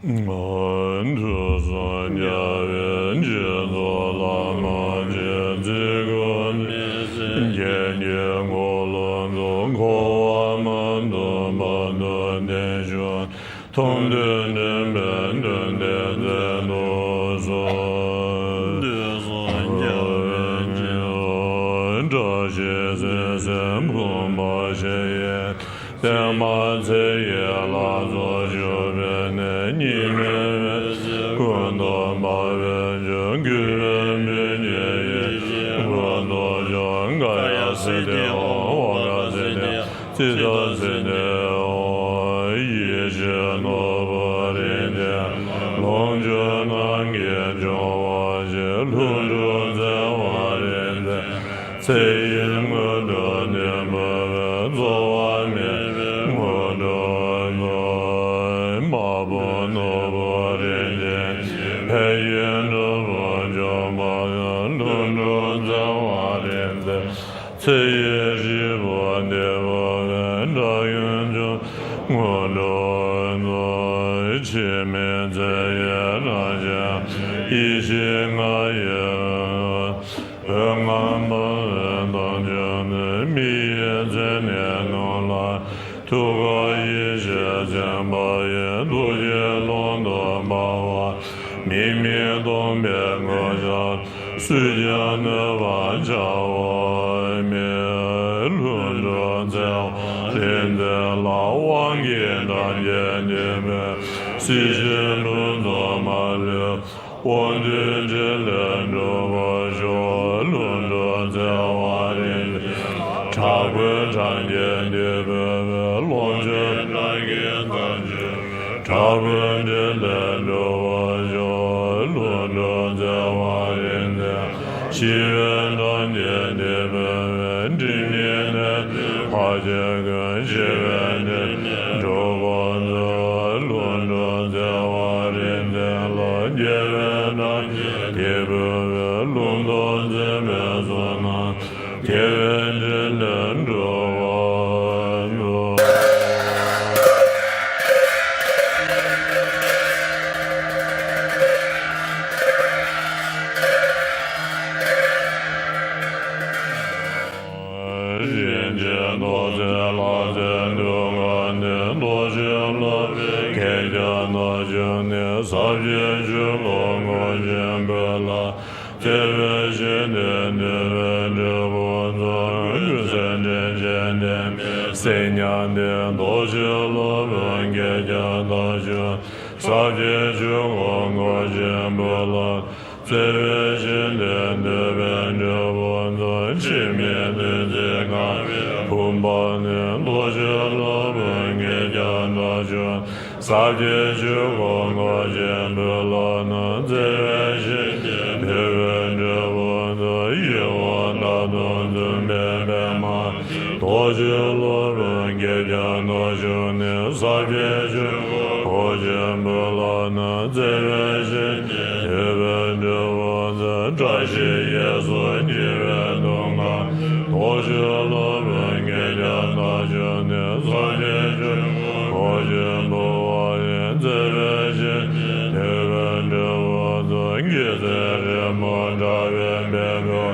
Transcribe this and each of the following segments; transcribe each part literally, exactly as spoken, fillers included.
དུས་གསུམ་རྒྱལ་བའི་སྤྱི་གཙུག་ལྷ་མོ་ཆེ། ཚེ་འགུགས་མི་ཟད་རྒྱལ་གྱི་འཁོར་ལོ་འཛུགས། འཁོར་བ་མི་འདུལ་བར་དུ་བརྟན་བཞུགས། མཐོང་ཐོས་དྲན་པས་མདུན་དེ་མཛད་དུ་གསོལ། དུས་གསུམ་རྒྱལ་བའི་སྤྱི། བཀྲ་ཤིས་ཟེར་སེམས་ཕུང་པོ་ཞི་ཡི། སེམས་མ་ཚེ་ཡི་ལྷ་ཚོགས་བཞུགས་པའི་གནས། གཉིས་མེད་འོད་ཟེར་ཀུན་ཏུ་འབར་བའི་ཆོས། གུས་པས་འབུལ་བའི་ཡེ་ཤེས་ཀུན་ཏུ་སྦྱོང་། ཀཱ་ཡ་སིདྡྷི་ཧོ། ཝཱ་ཀཱ་སིདྡྷི་ཡ། ཙིཏྟ་སིདྡྷི་ཧོ། ཡེ་ཤེས་ནོར་བུ་རིན་ཆེན་ལོངས་སྤྱོད་རྣམས་ཀྱིས་སྐྱོང་བར་བགྱི། ལྷུན་གྲུབ་བརྩེ་བ་རིག་འཛིན་ཚེ་ཡི་དངོས་གྲུབ་བདེན་པ་འབད། རྩོལ་བ་མེད་པའི་དངོས་གྲུབ་སྩོལ། དམར་པོ་ནོར་བུ་རིན་ཆེན་གྱིས། ཕན་ཡོན་གྲུབ་པ་འབྱུང་བར་བགྱི། ལྷུན་གྲུབ་བརྩེ་བ་རིག་འཛིན་ཚེ་ཡི་སྐྱེས་བུ་བདེ་བ་འབད། དགྲ་ཡི་དོན་དངོས་གྲུབ་སྩོལ། འཆི་མེད་ཚེ་ཡི་རང་བཞིན་ཡེ་ཤེས་ལྔ་ཡི། འོད་ལྔ་འབར་བའི་མདངས་ཀྱིས་མི་ཡི་མཚན་ནི་ནོར་ལ། ཐུགས་ཀར་ཡེ་ཤེས་སེམས་དཔའ་ཡི། ཐུགས་རྗེའི་ཀློང་དུ་འབར་བ། མིག་མི་སྟོང་པའི་མངོན་ཤེས། སུས་ཀྱང་གནོད་པར་བྱ་བ་མེད། ལྷུན་གྲུབ་བརྩེ་བ་རིག་འཛིན་ལ། དབང་གི་གྲངས་ཀྱིས་བསྡུས་པའི་སྲིད་ཞིའི་ལུས་འཚོ་མ་ལུས། དབང་སྡུད་ཕྲིན་ལས་འགྲུབ་པར་ཤོག། ལྷུན་གྲུབ་བརྩེ་བ་རིག་འཛིན་ལ། དྲག་པོའི་གྲངས་ཀྱིས་འདི་འབོད་པའི། ལོངས་སྤྱོད་གྲངས་ཀྱིས་མདངས་ཆེ་བའི། དྲག་པོའི་ཕྲིན་ལས་འགྲུབ་པར་ཤོག། ལྷུན་གྲུབ་བརྩེ་བ་རིག་འཛིན་ལ། ཞི་བའི་གྲངས་ཀྱིས་འདི་འབོད་པའི། སྒྲིབ་གཉིས་ནད་གདོན་བར་ཆད་ཀུན། ཞི་བའི་ཕྲིན་ལས་འགྲུབ་པར་མཛོད། ལྷུན་གྲུབ་བརྩེ་བ་རིག་འཛིན་ལ། དགེ་བའི་གྲངས་ཀྱིས་འདི་འབོད་པའི། ལུང་རྟོགས་འཛིན་པའི་ཚོགས་རྣམས། དགེ་བའི་ཕྲིན་ལས་འགྲུབ་པར་མཛོད། རིན་ཆེན་ཐོག་བརྩེགས་ལྷ་རྫས་འདུས་ཁང་ནས། རྡོ་རྗེ་སློབ་དཔོན་བརྒྱད་བརྒྱ་དང་བཅུ་ནི། ཟབ་ཆོས་ཆོས་སྐུ་ངོ་ཆེན་པོ་ལ། བརྩེ་བས་ཞུས་ཏེ་འདུད་པའི་འབྲས་བུ་མཚོན། ཀུན་གསལ་དྲིན་ཅན་བདེན་པའི་སེམས་མཉམ་ལྡན། རྡོ་རྗེ་སློབ་དཔོན་བརྒྱད་བརྒྱ་དང་བཅུ། ཟབ་ཆོས་ཆོས་སྐུ་ངོ་ཆེན་པོ་ལ། བརྩེ་བས་ཞུས་ཏེ་འདུད་པའི་འབྲས་བུ་མཚོན། འཆི་མེད་བདུད་རྩིས་གང་བའི་བུམ་པ་ནི། རྡོ་རྗེ་སློབ་དཔོན་བརྒྱད་བརྒྱ་དང་བཅུ། ཟབ་ཆོས་ཆོས་སྐུ་ངོ་ཆེན་པོ་ལ་ནི། བརྩེ་བས་ཞུས་ཏེ་འདུད་པའི་འབྲས་བུ་མཚོན། ཡིད་འོང་རྟ་དང་བཙུན་པའི་པདྨ། རྡོ་རྗེ་སློབ་དཔོན་བརྒྱད་བརྒྱ་དང་བཅུ་ནི། ཟབ་ཆོས་ཆོས་སྐུ་ངོ་ཆེན་པོ་ལ་ནི། བརྩེ་བས་ཞུས་ཏེ་འདུད་པའི་འབྲས་བུ་མཚོན། བཀྲ་ཤིས་གཡས་སུ་འཁྱིལ་བའི་གདོང་ཁར། རྡོ་རྗེ་སློབ་དཔོན་བརྒྱད་བརྒྱ་དང་བཅུ་ནི། ཟབ་ཆོས་ཆོས་སྐུ་ངོ་ཆེན་པོ་བ་ཡི། བརྩེ་བས་ཞུས་ཏེ་འདུད་པའི་འབྲས་བུ་མཚོན། སྐྱེད་ཚལ་རི་མོ་འདྲ་བའི་བེམ་པོ།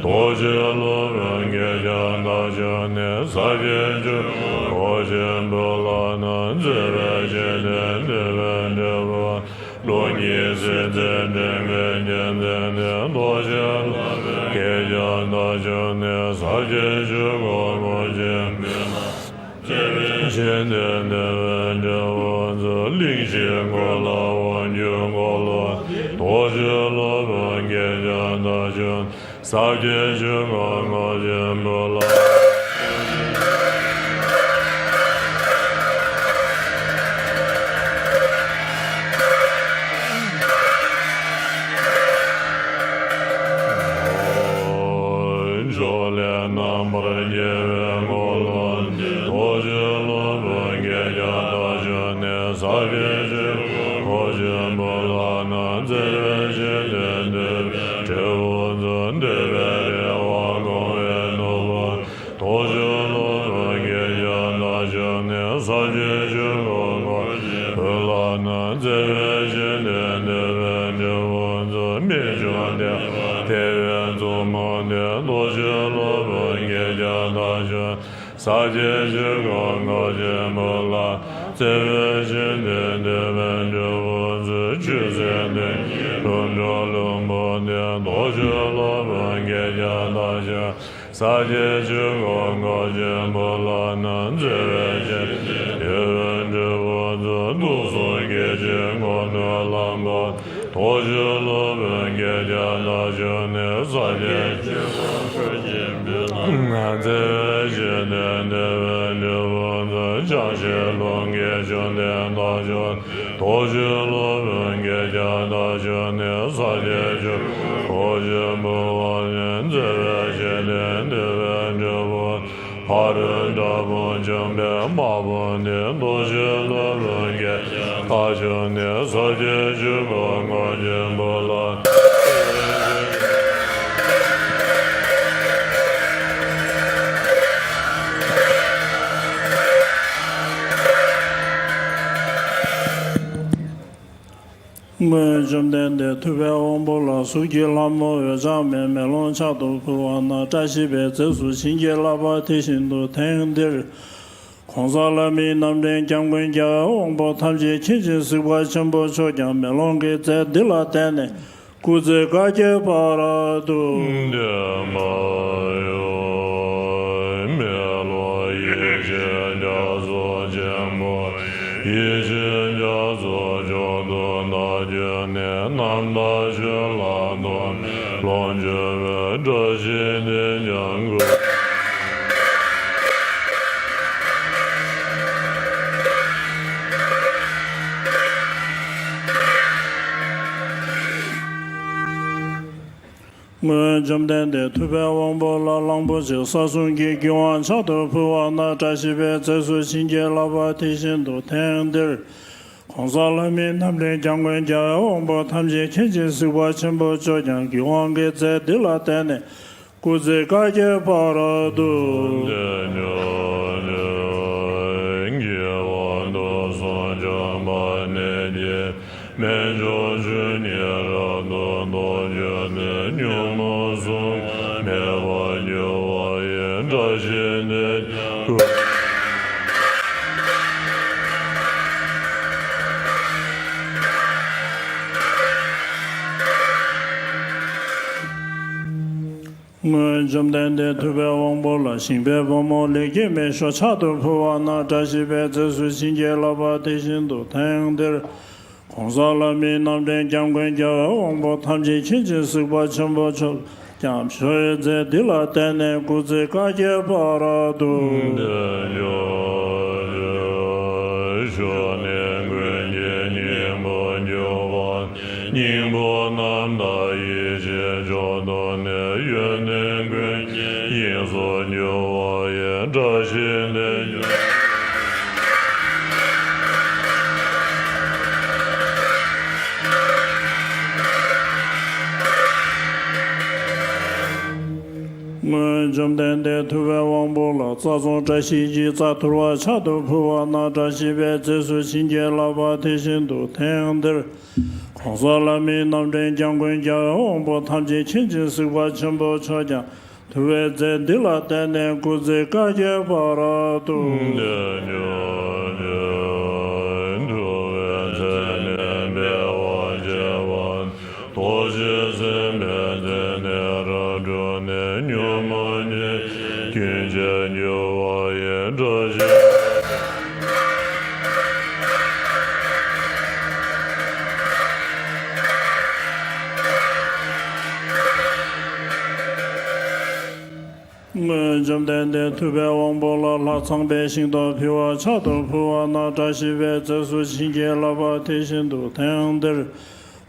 རྡོ་རྗེ་སློབ་དཔོན་བརྒྱད་བརྒྱ་དང་བཅུ་ནི། ཟབ་ཆོས་ཆོས་སྐུ་ངོ་ཆེན་པོ་ལ་ནི། བརྩེ་བས་ཞུས་ཏེ་འདུད་པའི་འབྲས་བུ། ཀླུ་གཉན་སྲིན་པོའི་འདྲེ་མོའི་གཉན་ཚད་ནི། རྡོ་རྗེ་སློབ་དཔོན་བརྒྱད་བརྒྱ་དང་བཅུ་ནི། ཟབ་ཆོས་ཆོས་སྐུ་ངོ་ཆེན་པོ་ལ། བརྩེ་བས་ཞུས་ཏེ་འདུད་པའི་འབྲས་བུ་མཚོན། གླིང་བཞིའི་མགོ་ལ་དབང་སྒྱུར་འཁོར་ལོ། རྡོ་རྗེ་སློབ་དཔོན་བརྒྱད་བརྒྱ་དང་བཅུ། ཟབ་ཆོས་ཆོས་སྐུ་ངོ་ཆེན་པོ་ལ། ཕྱོགས་ལས་རྣམ་པར་རྒྱལ་བའི་འཁོར་ལོ་འདི། རྡོ་རྗེ་སློབ་དཔོན་བརྒྱད་བརྒྱ་དང་བཅུ་ནི། ཟབ་ཆོས་ཆོས་སྐུ་ངོ་ཆེན་པོ་ལ་ནི། བརྩེ་བས་ཞུས་ཏེ་འདུད་པའི་འབྲས་བུ་མཚོན། འདོད་པའི་རེ་བ་སྐོང་བའི་ནོར་བུ། རྡོ་རྗེ་སློབ་དཔོན་བརྒྱད་བརྒྱ་དང་བཅུ་ནི། ས་གཞི་བཅུ་པོ་དགོངས་ཀྱི་བོད་ལ་ནི། བརྩེ་བའི་བཞད་པས་བསྟོད་པའི་འབྲས་བུ་མཛོད། རྨད་བྱུང་བསྟན་པ་དེ་ཡི་གཙོ་མོ་སྟེ། རྡོ་རྗེ་སློབ་དཔོན་བརྒྱད་བརྒྱ་དང་བཅུ། ས་གཞི་བཅུ་པོ་དགོངས་ཀྱི་བོད་ལ། བརྩེ་བའི་བཞད་པས་བསྟོད་པའི་འབྲས་བུ་མཛོད། ཆོས་སྲིད་དོན་གཉེར་ལྷུན་གྲུབ་ལྷུན་པོ་སྟེ། རྡོ་རྗེ་སློབ་དཔོན་བརྒྱད་བརྒྱ་དང་བཅུ། ས་གཞི་བཅུ་པོ་དགོངས་ཀྱི་བོད་ལ་ནི། བརྩེ་བའི་བཞད་པས་བསྟོད་པའི་འབྲས་བུ་མཛོད། དུག་གསུམ་སྐད་ཅན་མགོ་ཐོག་ལྷུན་པོ། རྡོ་རྗེ་སློབ་དཔོན་བརྒྱད་བརྒྱ་དང་བཅུ་ནི། ས་གཞི་བཅུ་པོ་དགོངས་ཀྱི་བོད་ལ། བརྩེ་བའི་བཞད་པས་བསྟོད་པའི་འབྲས་བུ་མཛོད། ཕྱག་བཞི་ལྷུན་གྱིས་བཅུ་ལྡན་དང་བཅུ། རྡོ་རྗེ་སློབ་དཔོན་བརྒྱད་བརྒྱ་དང་བཅུ་ནི། ས་གཞི་བཅུ་པོ་དགོངས་ཀྱི་བོད་ལ་ནི། བརྩེ་བའི་བཞད་པས་བསྟོད་པའི་འབྲས་བུ། ཕ་རོལ་དགྲ་བོ་འཇོམས་པའི་དམག་དཔུང་ནི། རྡོ་རྗེ་སློབ་དཔོན་བརྒྱད་བརྒྱ་དང་བཅུ་ནི། ས་གཞི་བཅུ་པོ་དགོངས་ཀྱི་བོད་ལ། སྔོན་བཅོམ་ལྡན་འདས་ཐུབ་པའི་དབང་པོ་ལ་གཟུགས་ཀྱི་ལྷ་མོ་འོད་ཆགས་མའི་མེ་ལོང་ཕྱག་ཏུ་ཕུལ་བ་ན། བཀྲ་ཤིས་པའི་རྫས་སུ་བྱིན་གྱིས་བརླབས་པ་དེ་བཞིན་དུ་ཐེངས་འདིར། ྋགོང་ས་ལྷ་མིའི་རྣམ་འདྲེན་སྐྱབས་མགོན་རྒྱལ་བའི་དབང་པོ་ཐམས་ཅད་མཁྱེན་ཅིང་གཟིགས་པ་ཆེན་པོ་མཆོག་ཀྱང་མེ་ལོང་གི་རྫས་འདི་ལ་བརྟེན་ནས་སྐུ་ཚེ་བསྐལ་བརྒྱའི་བར་དུ། བདེ་མ་ཡོད། མེ་ལོང་ཡེ་ཤེས་རྒྱ་མཚོ་ཆེན་པོ། ཡེ་ཤེས་རྒྱ་མཚོ་མཆོག་ཏུ་བདག་གྱུར་ནས། རྣམ་དག་ཆོས་ལ་ཐོགས་མེད་ལོངས་སྤྱོད་པའི། བཀྲ་ཤིས་དེས་ཀྱང་སྐུ། སྔོན་བཅོམ་ལྡན་འདས་ཐུབ་པའི་དབང་པོ་ལ་གླང་པོ་ཆེ་ས་གསུམ་གྱི་རྒྱུ་དབང་ཕྱག་ཏུ་ཕུལ་བ་ན། བཀྲ་ཤིས་པའི་རྫས་སུ་བྱིན་གྱིས་བརླབས་པ་དེ་བཞིན་དུ་ཐེངས་འདིར། ྋགོང་ས་ལྷ་མིའི་རྣམ་འདྲེན་སྐྱབས་མགོན་རྒྱལ་བའི་དབང་པོ་ཐམས་ཅད་མཁྱེན་ཅིང་གཟིགས་པ་ཆེན་པོ་མཆོག་ཀྱང་རྒྱུ་དབང་གི་རྫས་འདི་ལ་བརྟེན་ནས་སྐུ་ཚེ་བསྐལ་བརྒྱའི་བར་དུ། དགེ་བ་དུག་གསུམ་འཇོམས་པ་ནད་ཀྱི་སྨན་མཆོག་ཆུ་གཉིས་རབ་ཏུ་བཟླས་བརྗོད་དེ། ཉོན་མོངས་གཟུགས་མེད་པར་འགྱུར་བ་ཡི། བཀྲ་ཤིས་དེས་ཀྱང་སྐུ། སྔོན་བཅོམ་ལྡན་འདས་ཐུབ་པའི་དབང་པོ་ལ་ཞིང་པའི་བུ་མོ་ལེགས་སྐྱེས་མའི་ཞོ་ཕྱག་ཏུ་ཕུལ་བ་ན། བཀྲ་ཤིས་པའི་རྫས་སུ་བྱིན་གྱིས་བརླབས་པ་དེ་བཞིན་དུ་ཐེངས་འདིར། ྋགོང་ས་ལྷ་མིའི་རྣམ་འདྲེན་སྐྱབས་མགོན་རྒྱལ་བའི་དབང་པོ་ཐམས་ཅད་མཁྱེན་ཅིང་གཟིགས་པ་ཆེན་པོ་མཆོག་ཀྱང་ཞོ་ཡི་རྫས་འདི་ལ་བརྟེན་ནས་སྐུ་ཚེ་བསྐལ་བརྒྱའི་བར་དུ། ཞོ་ནི་མགོན་གྱི་སྙིང་པོར་གྱུར་པ། སྙིང་པོ་རྣམ་དག་ཡེ་ཤེས་མཆོག་ཏུ་གནས། ཡོན་ཏན་ཀུན་གྱི་དབྱིངས་སུ་གྱུར་པ་ཡི། བཀྲ་ཤིས་དེས་ཀྱང་སྔོན་བཅོམ་ལྡན་འདས་ཐུབ་པའི་དབང་པོ་ལ་རྩྭ་ཚོང་བཀྲ་ཤིས་ཀྱི་རྩྭ་ཐུར་བ་ཕྱག་ཏུ་ཕུལ་བ་ན། བཀྲ་ཤིས་པའི་རྫས་སུ་བྱིན་གྱིས་བརླབས་པ་དེ་བཞིན་དུ་ཐེངས་འདིར། ྋགོང་ས་ལྷ་མིའི་རྣམ་འདྲེན་སྐྱབས་མགོན་རྒྱལ་བའི་དབང་པོ་ཐམས་ཅད་མཁྱེན་ཅིང་གཟིགས་པ་ཆེན་པོ་མཆོག་ཀྱང་ཐུབ་པའི་རྫས་འདི་ལ་བརྟེན་ནས་སྐུ་ཚེ་བསྐལ་བརྒྱའི་བར་དུ། ཐུབ་པའི་རྫས་ནི་འཕེལ་བར་བྱེད་པ། རྡོ་རྗེ་སེམས་དཔའི་རྫས་ནི་རབ་བསྒྲུབས་ནས། ཉོན་མོངས་ཉེས་ཅན་ཀུན་བྱས་གྱུར་པ་ཡི། བཀྲ་ཤིས། སྔོན་བཅོམ་ལྡན་འདས་ཐུབ་པའི་དབང་པོ་ལ་ལྷ་ཚངས་པའི་ཤིང་ཏོག་ཕུལ་བ་ཕྱག་ཏུ་ཕུལ་བ་ན། བཀྲ་ཤིས་པའི་རྫས་སུ་བྱིན་གྱིས་བརླབས་པ་དེ་བཞིན་དུ་ཐེངས་འདིར།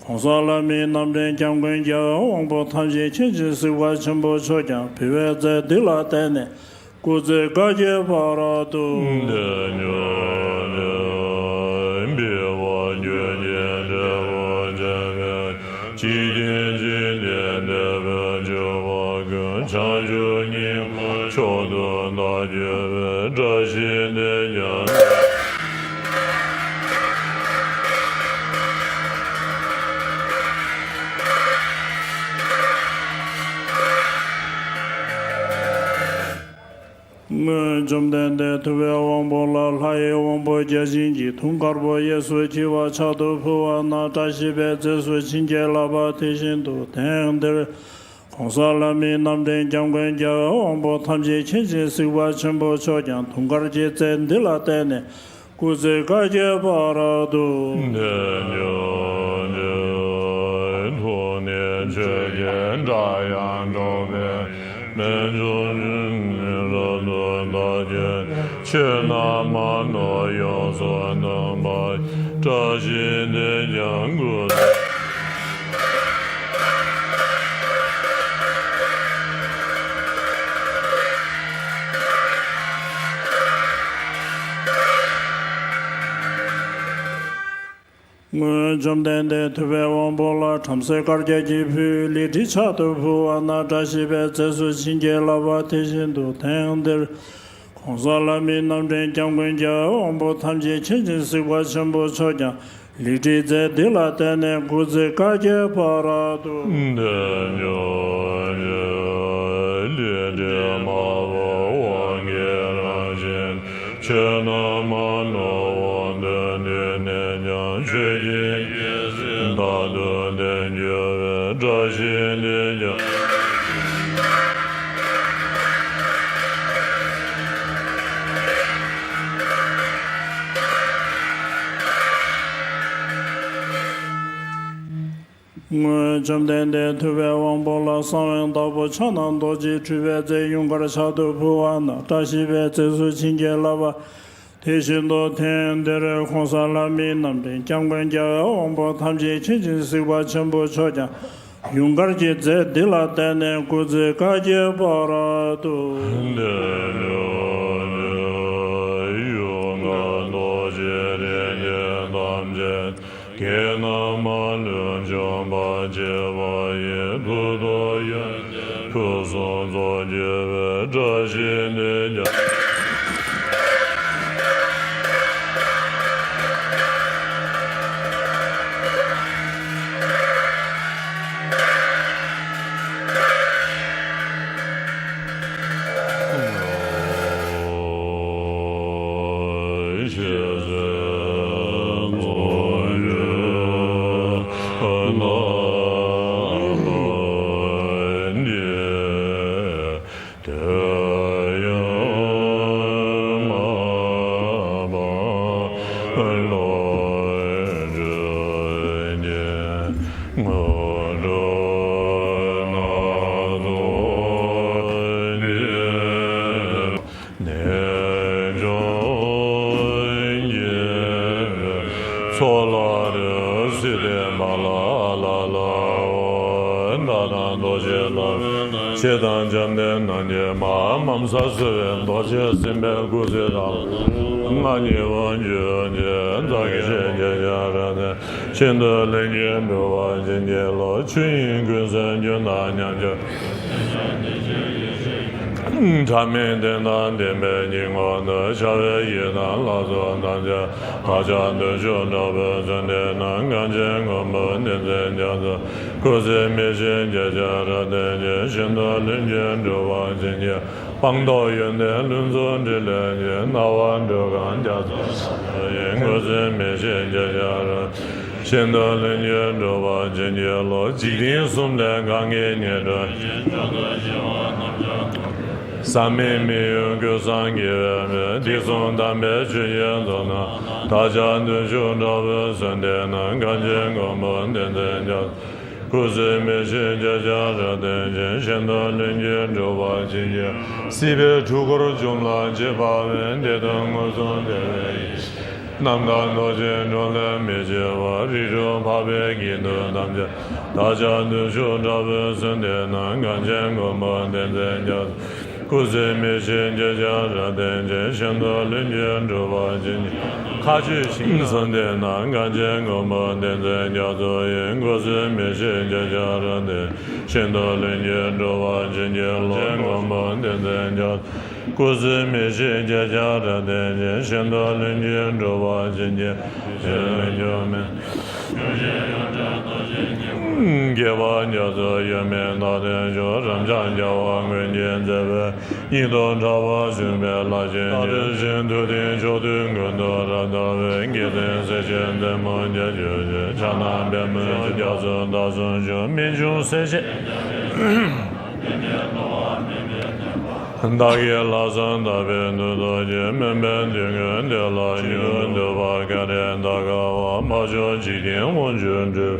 ྋགོང་ས་ལྷ་མིའི་རྣམ་འདྲེན་སྐྱབས་མགོན་རྒྱལ་བའི་དབང་པོ་ཐམས་ཅད་མཁྱེན་ཅིང་གཟིགས་པ་ཆེན་པོ་མཆོག་ཀྱང་ཕུལ་བའི་རྫས་འདི་ལ་བརྟེན་ནས་སྐུ་ཚེ་བསྐལ་བརྒྱའི་བར་དུ། བདེ་མྱུར་ལྡན། འབུལ་བ་རྒྱུད་ཀྱི་འབྲས་བུ་ཆེན་པོའི། འཇིག་རྟེན་ཇི་སྙེད་འདས་པའི་སྤྱོད་པ་ཀུན། བྱང་ཆུབ་སྙིང་པོ་མཆོག་ཏུ་བདག་གྱུར་པའི། བཀྲ་ཤིས་དེས་ཀྱང་ ལྡན་ཐུབ་པའི་དབང་པོ་ལ་ལྷ་ཡི་དབང་པོ་བརྒྱ་བྱིན་གྱི་དུང་དཀར་པོ་གཡས་སུ་འཁྱིལ་བ་ཕྱག་ཏུ་ཕུལ་བ་ན། བཀྲ་ཤིས་པའི་རྫས་སུ་བྱིན་གྱིས་བརླབས་པ་དེ་བཞིན་དུ་ཐེངས་འདིར་༸གོང་ས་ལྷ་མིའི་རྣམ་འདྲེན་སྐྱབས་མགོན་རྒྱལ་བའི་དབང་པོ་ཐམས་ཅད་མཁྱེན་ཅིང་གཟིགས་པ་ཆེན་པོ་མཆོག་ཀྱང་དུང་དཀར་གྱི་རྫས་འདི་ལ་བརྟེན་ནས་སྐུ་ཚེ་བསྐལ་བརྒྱའི་བར་དུ། བདེ་འགྱུར་ཅིག་ཐུགས་ནི་ཆོས་ཀྱི་སྒྲ་དབྱངས་སྒྲོགས་པའི་རྣལ་འབྱོར་ཆོས་ཉིད་རབ་ཏུ་དག་ཅིང་། ཆོས་རྣམས་མ་ནོར་ཡོངས་སུ་གནང་བ། བཀྲ་ཤིས་དེས་ཀྱང་སྐུ། སྔོན་བཅོམ་ལྡན་འདས་ཐུབ་པའི་དབང་པོ་ལ་བྲམ་ཟེ་དཀར་རྒྱན་གྱིས་ཕུལ་བའི་ལི་ཁྲི་ཕྱག་ཏུ་ཕུལ་བ་ན། བཀྲ་ཤིས་པའི་རྫས་སུ་བྱིན་གྱིས་བརླབས་པ་དེ་བཞིན་དུ་ཐེངས་འདིར་༸གོང་ས་ལྷ་མིའི་རྣམ་འདྲེན་སྐྱབས་མགོན་རྒྱལ་བའི་དབང་པོ་ཐམས་ཅད་མཁྱེན་ཅིང་གཟིགས་པ་ཆེན་པོ་མཆོག་ཀྱང་ལི་ཁྲིའི་རྫས་འདི་ལ་བརྟེན་ནས་སྐུ་ཚེ་བསྐལ་བརྒྱའི་བར་དུ། བདེ་འགྱུར་ཅིག་ལི་ཁྲི་དམར་པོ་དབང་གི་རང་བཞིན། ཆོས་རྣམས་མ་ནོར་དབང་དུ་བསྡུས་ནས་ཀྱང་། ཆོས་ཀྱི་རྒྱལ་སྲིད་རྟག་ཏུ་ལྡན་གྱུར་པའི། བཀྲ་ཤིས་འདི་ཀྱང་། སྔོན་བཅོམ་ལྡན་འདས་ཐུབ་པའི་དབང་པོ་ལ་གསང་བའི་བདག་པོ་ཕྱག་ན་རྡོ་རྗེས་སྤྲུལ་པའི་རྫས་ཡུངས་དཀར་ཕྱག་ཏུ་ཕུལ་བ་ན། བཀྲ་ཤིས་པའི་རྫས་སུ་བྱིན་གྱིས་བརླབས་པ་དེ་བཞིན་དུ་ཐེངས་འདིར་༸གོང་ས་ལྷ་མིའི་རྣམ་འདྲེན་སྐྱབས་མགོན་རྒྱལ་བའི་དབང་པོ་ཐམས་ཅད་མཁྱེན་ཅིང་གཟིགས་པ་ཆེན་པོ་མཆོག་ཀྱང་ཡུངས་དཀར་གྱི་རྫས་འདི་ལ་བརྟེན་ནས་སྐུ་ཚེ་བསྐལ་བརྒྱའི་བར་དུ། བདེ་འགྱུར་ཅིག་ཡུངས་དཀར་རྡོ་རྗེ་རིགས་བརྒྱད་ཐམས་ཅད། བགེགས་རྣམས་མ་ལུས་འཇོམས་པར་བྱེད་པ་ཡི། ཐུགས་རྡོ་ཡོན་ཏན་ཕུན་སུམ་ཚོགས་གྱུར་པའི། བཀྲ་ཤིས་འདི་ཀྱང་། ནད་གཅོད་ཀྱི་ཚོགས་ལ་རེ་སྲིད་པའི་མ་ལ་ལ་ལའོ། ད་ནང་རྡོ་རྗེ་ལ་ཆེ་དང་འཇམ་ལྡན་ནང་གི་མ་མམ་ས་གསོལ་བའི་རྡོ་རྗེ་སེམས་དཔའི་སྐུ་ཚེ་དང་ལྔ་ཉེ་བར་འཇུག་ཅེས་ཛ་གི་ཤེས་རྒྱ་ཆ་ར་ནས། ཤིན་ཏུ་ལྷུན་གྱིས་གྲུབ་པར་བྱིན་གྱིས་རློབས། ཆོས་དབྱིངས་ཀུན་གསལ་རྒྱུན་དང་མཉམ་གྱུར། ཕྲ་མེན་བདེན་དང་ལྡན་པའི་སྙིང་ཁོང་དུ་འཆར་བའི་ཡི་དམ་ལྷ་ཚོགས་ཐམས་ཅད་བདག་ཅག་བདུད་ཕྱོགས་དྲག་པོའི་གཟུགས་ནི་ནང་གངས་ཅན་མགོན་པོ་བསྟན་འཛིན་རྒྱ་མཚོ། སྐུ་ཚེ་མི་ཤིགས་རྒྱ་ཆེར་བརྟན་ཅིང་། ཤིན་ཏུ་ལྷུན་གྱིས་གྲུབ་པར་བྱིན་གྱིས། སྤངས་རྟོགས་ཡོན་ཏན་ལྷུན་གཙུག་དྲིལ་ལས་ཀྱི། སྣང་བ་འགྲོ་གང་རྒྱ་མཚོ་ཡི། སྐུ་ཚེ་མི་ཤིགས་རྒྱ་ཆེར། ཤིན་ཏུ་ལྷུན་གྱིས་གྲུབ་པར་བྱིན་གྱིས་རློབས། འཇིག་རྟེན་གསུམ་ལས་གང་གིས་ཉེར་འགྲོ། ཟག་མེད་མི་གཡོ་ཀུན་བཟང་དགེ་བའི་མི། དུས་གསུམ་དམ་པའི་ཆོས་ཀྱི་མཛོད་ན། བདག་ཅག་བདུད་ཕྱོགས་དྲག་པོའི་གཟུགས་འདི་ན། གངས་ཅན་མགོན་པོ་བསྟན་འཛིན་རྒྱ། སྐུ་ཚེ་མི་ཤིགས་རྒྱ་ཆེར་བརྟན་ཅིང་། ཤིན་ཏུ་ལྷུན་གྱིས་གྲུབ་པར་བྱིན་གྱིས། སྲིད་པའི་འཁྲུལ་འཁོར་འཇོམས་ལ་བྱེད་པ་བས། བདེ་སྟོང་མངོན་སུམ་བདེ་བའི་ཡེ་ཤེས། རྣམ་དག་རྡོ་རྗེ་འགྲོ་ལས་མི་འཆི་བ། རིགས་དྲུག་འཕགས་པའི་དགེ་འདུན་ཐམས་ཅད། བདག་ཅག་བདུད་ཕྱོགས་དྲག་པོའི་གཟུགས་འདི་ན། གངས་ཅན་མགོན་པོ་བསྟན་འཛིན་རྒྱ། སྐུ་ཚེ་མི་ཤིགས་རྒྱ་ཆེར་བརྟན་ཅིང་། ཤིན་ཏུ་ལྷུན་གྱིས་གྲུབ་པར་བྱིན་གྱིས། མཁའ་སྤྱོད་ཞིང་གཟུགས་འདི་ན། གངས་ཅན་མགོན་པོ་བསྟན་འཛིན་རྒྱ་མཚོ་ཡི། སྐུ་ཚེ་མི་ཤིགས་རྒྱ་ཆེར་བརྟན། ཤིན་ཏུ་ལྷུན་གྱིས་གྲུབ་པར་བྱིན་གྱིས་རློབས། མགོན་པོ་བསྟན་འཛིན་རྒྱ། སྐུ་ཚེ་མི་ཤིགས་རྒྱ་ཆེར་བརྟན་ཅིང་། ཤིན་ཏུ་ལྷུན་གྱིས་གྲུབ་པར་བྱིན་གྱིས། ལྷུན་གྱིས་མི། རྒྱལ་བ་རྒྱ་མཚོ་ཡོད་མེད་རྟག་བརྟན་མཆོག་རབ་འབྱམས་རྒྱལ་བ་མངོན་གྱི་མཛད་པའི། ཉིད་དུ་གྲགས་པ་བྱོན་པའི་ལྷ་ཆེན་གྱི། བདེ་ཆེན་མཐུ་ལྡན་མཆོག་ཐུན་ཀུན་ཏུ་རབ་བརྟན་པའི། རྒྱལ་མཚན་སྲས་ཆེན་བདེ་མོ་རྒྱ་ཆེ་ཆེ། ཕྱག་ན་པདྨོ་རྒྱ་མཚོ་ཟླ་གསུམ་འབྱུང་། རྨད་བྱུང་སྲས་ཆེན། བདག་གི་ལྷག་བསམ་དག་པའི་མཐུ་སྟོབས་ཀྱིས། སྨོན་པའི་འདོད་དགུའི་བདེ་ལ་ཉོན། འདོད་པ་ག་རེ་བདག་དགའ་བ། འཕགས་མཆོག་འཇིག་རྟེན་དབང་ཕྱུག་སྤྲུལ།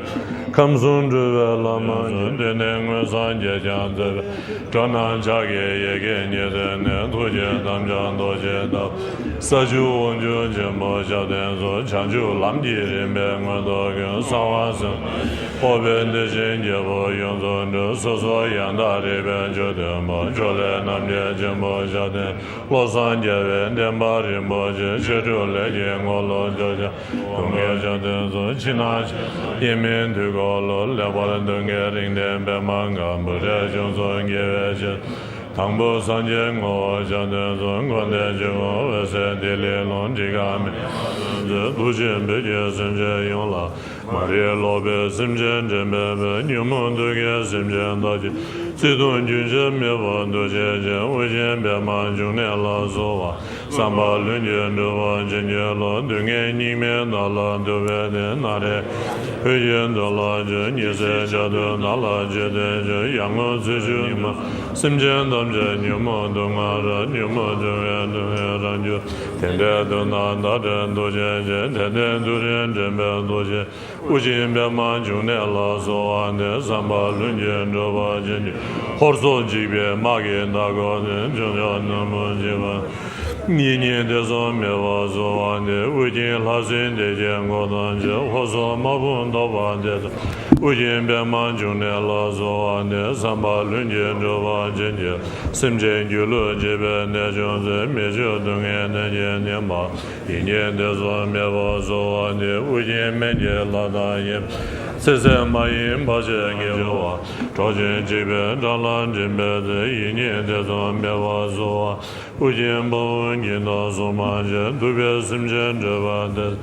ཁམས་གསུམ་སྤྲུལ་པའི་བླ་མ་ཉིད། བདེ་གནས་མངོན་སངས་རྒྱས་ཀྱང་མཛད་པའི། འགྲོ་རྣམས་ཕྱག་གི་ཡི་གེ་ཉིད་ཟིན་ནས། ཐུགས་རྗེའི་དམ་ལྕགས་རྡོ་རྗེའི་ཐབ། ས་བཅུ་དབང་ཕྱུག་ཆེན་པོ་ཞབས་བརྟན་སོགས། བྱང་ཆུབ་ལམ་གྱི་རིམ་པའི་མངོན་རྟོགས་ཀུན། གསང་བ་སེམས་འོག་པའི་བདེ་ཆེན་རྒྱལ་པོ་ཡོངས་སུ་སྤྲུལ། སོ་སོ་ཡང་དག་རིག་པའི་ཆོས་སྟོན་པ། ཕྱོགས་ལས་རྣམ་རྒྱལ་ཆེན་པོ་ཞབས་བརྟན། བློ་བཟང་རྒྱལ་བའི་བསྟན་པ་རིན་པོ་ཆེ། ཆོ་འཕྲུལ་ལས་ཀྱི་ངོ་ལོག་ཕྱོགས་ཆ། སྟོན་ཀའི་ཞབས་བརྟན་སོགས། ཕྱི་ནང་ཡིན་མིན་དུས་འཁོར་ལོ། ལེགས་པར་སྟོན་ཀའི་རིང་བསྟན་པདྨ་དཀར་པོ། རས་ཆུང་སོགས་དགེ་བའི་ཆེད། དང་པོ་སངས་རྒྱས་ངོ་བོ་ཞབས་བརྟན་སོགས། མགོན་དེ་ཆོས་སྐུ་འོད་གསལ་ཏི་ལི་ལུང་། གྲི་གུག་མེ་ཏོག་མཛེས། ཐུགས་རྗེས་འབུལ་གྱིས་སེམས་ཅན་ཡོངས་ལ། མ་རིག་ལོག་པའི་སེམས་ཅན་འདྲེན་པའི་དཔལ། ཉོན་མོངས་དུག་གིས་སེམས་ཅན་འདག་ཅིང་། བརྩེ་གདུང་རྒྱུན་ཆད་མེད་པར་འདུ་བྱེད་ཅིང་། དབུ་ཅན་པདྨ་འབྱུང་གནས་ལ་གསོལ་བ། བསམ་པ་ལྷུན་གྱིས་འགྲུབ་པར་བྱིན་གྱིས་རློབས། སྡུག་བསྔལ་སྙིགས་མའི་ནགས་ལ་འདུག་པའི་དེ། ན་རེ་ཧོད་ཀྱི་མདུན་ལ་བྱོན། ཉི་ཟེར་འཇའ་ཐུལ་ནགས་ལ་བྱོན་ཏེ་བྱོན། ཡར་ངོ་ཚེས་བཅུའི་ཉི་མ། སེམས་ཅན་ཐམས་ཅད་ཉོན་མོངས་དུག་ལྔ་རབ། ཉོན་མོངས་དུག་ལྔའི་སྡུག་བསྔལ་རབ་གྱུར། དེ་འདྲའི་དུས་ན་བདག་འདྲའི་འདུ་བྱེད་ཅིང་། དེ་འདྲའི་དུས་རིང་འདྲེན་པའི་འདུ་བྱེད། དབུ་ཅན་པདྨ་འབྱུང་གནས་ལ་གསོལ་བ་འདེབས། བསམ་པ་ལྷུན་གྱིས་འགྲུབ་པར་བྱིན་གྱིས། ཧོར་སོག་འཇིགས་པའི་དམག་གིས་བདག་བསྐོར་ཏེ། འབྱུང་ཆགས་ནད་མུག་འཇིགས་པ། ཡིད་གཉིས་ཐེ་ཚོམ་མེད་པར་གསོལ་བ་འདེབས། དབུ་རྒྱན་ལྷ་སྲིན་སྡེ་བརྒྱད་འཁོར་དང་བཅས། ཧོར་སོག་དམག་དཔུང་བཟློག་པར་མཛད། དབུ་རྒྱན་པདྨ་འབྱུང་གནས་ལ་གསོལ་བ་འདེབས། བསམ་པ་ལྷུན་གྱིས་འགྲུབ་པར་བྱིན་གྱིས། སེམས་ཅན་སྒྱུ་ལུས་འཇིགས་པའི་ནད་བྱུང་ཚེ། མི་ཆོས་སྡུག་བསྔལ་ནད་ཀྱིས་ནད་མ། ཡིད་གཉིས་ཐེ་ཚོམ་མེད་པར་གསོལ་བ་འདེབས། དབུ་རྒྱན་སྨན་གྱི་ལྷ་དང་ཡེ། ཚེ་ཟད་མ་ཡིན་བར་ཆད་ཀྱི་སྦྱོར་བ། གྲོགས་བཅས་འཇིགས་པའི་དགྲ་ལ་འགྲིམ་པའི་ཚེ། ཡིད་གཉིས་ཐེ་ཚོམ་མེད་པར་གསོལ་བ། དབུ་རྒྱན་དཔའ་བོ་གཉིས་དང་སྲུང་མ་བཅས། གདུག་པའི་སེམས་ཅན་སྒྲོལ་བར་འདེབས།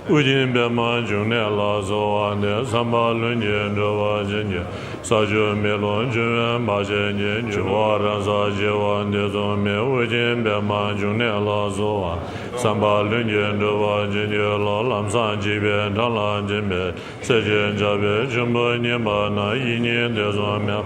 དབུ་རྒྱན་པདྨ་འབྱུང་གནས་ལ་གསོལ་བ་འདེབས། བསམ་པ་ལྷུན་གྱིས་འགྲུབ་པར་བྱིན་གྱིས། ས་ཆུ་མེ་རླུང་འབྱུང་བའི་མ་ཆེན་གྱིས། འགྱུར་བ་རང་སར་ཞི་བ་ཐེ་ཚོམ་མེད། དབུ་རྒྱན་པདྨ་འབྱུང་གནས་ལ་གསོལ་བ། བསམ་པ་ལྷུན་གྱིས་འགྲུབ་པར་བྱིན་གྱིས་རློབས། ལམ་སང་འཇིགས་པའི་དགྲ་ལ་འགྲིམ་པའི། སྲས་ཆེན་ཇག་པའི་ཆུན་པོ་ཉེན་པ་ན། ཡིད་གཉིས་ཐེ་ཚོམ་མེད།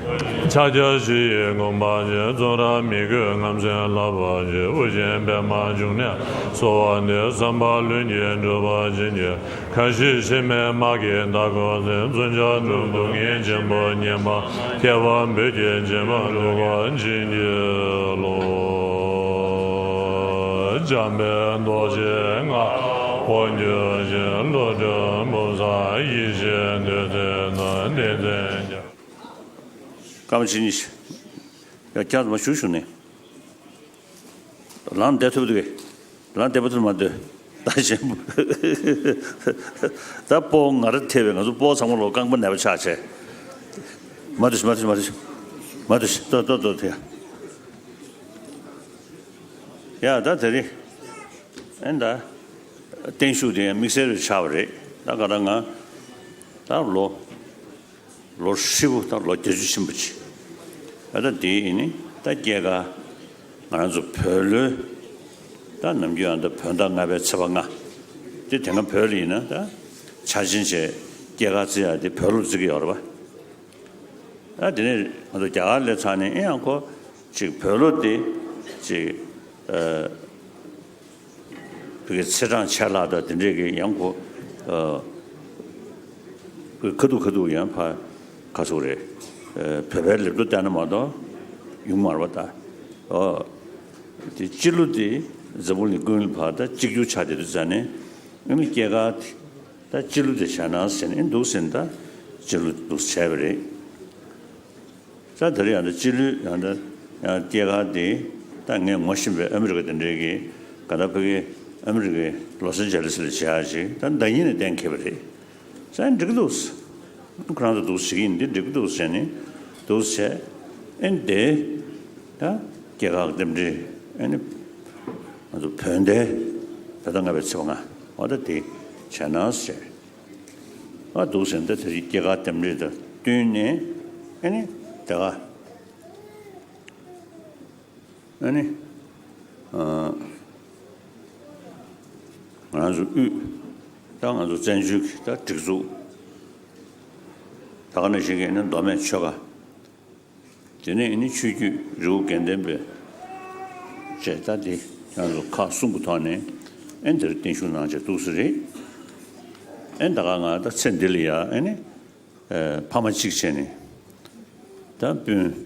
ཕྱག་རྒྱ་བཞི་ཡིས་བསྒོམ་པར་བྱེད། བཙོན་རར་མི་རྒོད་རྔམ་སེམས་བརླག་པར་བྱེད། དབུ་རྒྱན་པདྨ་འབྱུང་གནས་གསོལ་བ་འདེབས། བསམ་པ་ལྷུན་གྱིས་འགྲུབ་པར་བྱིན་གྱིས། ཁ་ཞེ་ཕྱི་མའི་དམག་གིས་བདག་བསྐོར་ཚེ། བཙུན་ཆགས་དུག་སྡུག་བསྔལ་ཆེན་པོ་ཉེན་པ། ཁྱད་པར་བོད་ཀྱི་བྱེ་མ་འཁྲུགས་པར་བྱིན་གྱིས་རློབས། འཇམ་དཔལ་རྡོ་རྗེ་ལྔ་པོ་འདུས་ཤིང་། ཀླུ་སྒྲུབ་བུམ་བཟང་ཡེ་ཤེས་འདུས་ཚེ་ན། བསྟན་འཛིན་རྒྱ། སྐར་མ་ཆེན་གཉིས། ཡ། ཁྱེད་ཚོ་མ་བཞུགས་བཞུགས་ནས། ལངས་བསྡད་ཐུབ་འདུག་གས། ལངས་བསྡད་པ་ཐུབ་མ་འདུག་ད་གཞན་པ། ད་སྤོ་ང་རང་ཐེ་བས། ང་ཚོ་སྤོ་ཚང་མ་ལོ་རྐང་པ་ནད་པ་ཆགས་བྱས། མ་འདུག་མ་འདུག་མ་འདུག་མ་འདུག་ཏོ་ཏོ་ཏོ་ཐེ། ཡ། ད་དེ་རིང་། ཨེ་ད། བརྟན་བཞུགས་དེ་དམིགས་བསལ་རེ་ཆགས་པ་རེད། ད་ག་ད་ང་། ད་ལོ། ལོ་ཧྲིལ་པོ་དང་ལོ་བརྒྱད་ཅུ་ཕྱིན་པ་ཅིག་ད་ལྟ་འདི་ཡིན་ནི་ད་སྐྱེས་སྐར། ང་རང་ཚོ་བོད་ལོའི། ད་ནམ་རྒྱུན་ཡང་ད་བོད་ཟླ་ལྔ་པའི་ཚེས་པ་ལྔ། དེ་དེ་སྔ་བོད་ལ་ཡིན་ན་ད། འཆར་ཅན་བྱས་སྐྱེས་སྐར་བརྩི་ཡག་དེ་བོད་ལོ་བརྩི་གི་ཡོད་རེད་པ། ད་དེ་ནས་ང་ཚོ་རྒྱ་གར་སླེབས་ཚར་ནས་ཨེ་ཡང་ཁོ། ཅིག་བོད་ལོ་དེ། ཅིག་ཨ། བོད་ཀྱི་ཚེས་གྲངས་ཆད་ལྷག་དང་དེ་འདྲས་ཀྱི་ཡང་ཁོ། ཨ། ཁ་ཐུག་ཁ་ཐུག་ཡང་ཕ། ག་ཚོད་རེད། ཨ། བོད་པའི་ལེབ་ཏོ་བལྟས་ན་མ་གཏོགས་ཡོང་མ་རེད་པ་ད། ཨོ། དེ་སྤྱི་ལོ་དེ་འཛམ་བུ་གླིང་ཀུན་ལ་ཕ་ད་གཅིག་གྱུར་ཆགས་བསྡད་དུས་ཙང་ནས་ཨ་ནི་སྐྱེས་སྐར་དེ་ད་སྤྱི་ལོ་དེ་བྱས་ན་ཟེར་ནས་འདུག་ཟེར་ན་ད་སྤྱི་ལོ་འདུག་བྱས་པ་རེད། ས་དེ་རིང་ཡང་ད་སྤྱི་ལོའི་ཡང་ད་ཡང་སྐྱེས་སྐར་དེ་ད་ངས་ངོ་ཤེས་པའི་ཨ་མི་རི་ཀ་དེ་འདྲའི་གི་ག་ད་ཕ་གི་ཨ་མི་རི་ཀའི་ལོ་སན་ཇེ་ལིས་ལ་བྱེད་ཡག་ཅིག་ད་ཟླ་ཉིན་ནས་གཏན་འཁེལ་བ་རེད། ས་ཡང་འགྲིག་གི་འདུག་ཁོ་རང་ཚོ་འདུག་བྱེད་ཀྱི་ཡིན། འདི་འགྲིག་གི་འདུག་ཟེར་ནས་འདུག་བྱས། ཨེ་འདི་ད་སྐྱེས་སྐར་རྟེན་འབྲེལ་ཨེ་ནི་ང་ཚོ་བོད་ཟླའི་ད་ལྟ་ལྔ་པའི་ཚེས་པ་ལྔ་འོ་ད་དེ་བྱས་ན་ཟེར། ཨ་འདུག་ཟེར་ན་ད་དེ་རིང་སྐྱེས་སྐར་རྟེན་འབྲེལ་དང་བསྟུན་ནས་ཨེ་ནི་དེ་ག་ཨ་ནི། ཨ། ང་ཚོ་དབུས། ད་ང་ཚོ་བཙན་བྱོལ་གྱི་ད་སྒྲིག་འཛུགས། ད་ག་ནང་བཞིན་གྱི་ནི་མདོ་སྨད་ཆོལ་ཁ། དེ་ནས་ནི་ཆོས་བརྒྱུད་རི་བོ་དགེ་ལྡན་པའི་བཅས་ད་དེ་ང་ཚོ་ཁག་གསུམ་གྱི་ཐོག་ནས་ཨེ་འདིར་བརྟན་བཞུགས་གནང་བྱས་འདུག་ས་རེད། ཨེ་ད་ག་ང་ད་ཚེ་འདི་ལ་ཡ་ཨེ་ནི། ཨ། ཕ་མ་གཅིག་བྱས་ནས་ད་སྤུན།